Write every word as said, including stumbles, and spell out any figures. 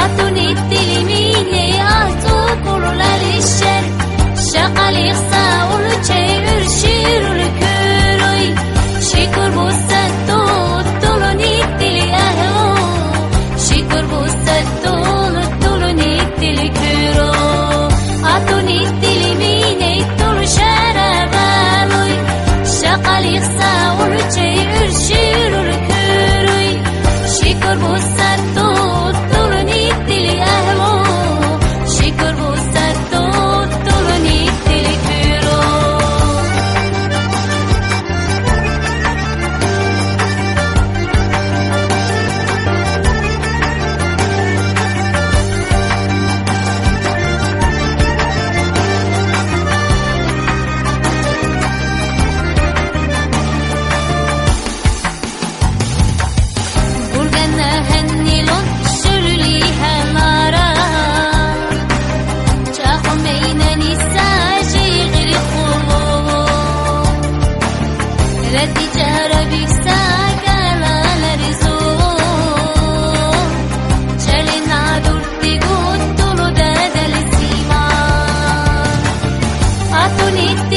Atunittili miinei, ah, tukulu lalisher. Šakalixa ulučei, üršürülü küüroi. Šikür busa tu, tulunittili, ah, o. Šikür busa tu, tulunittili küüro. Atunittili miinei, tulu šarabaloi. Šakalixa ulučei, üršürülü küüroi. Šikür busa tu, tulunittili, ah, o. Šikür busa tu, tulunittili küüro. Burgana hannilon šülüli halara. Čahu meinani sa žigiri hulu. Rati čarabi sa galalari zo. Čalina durti gutulu dadali sima. Atunittili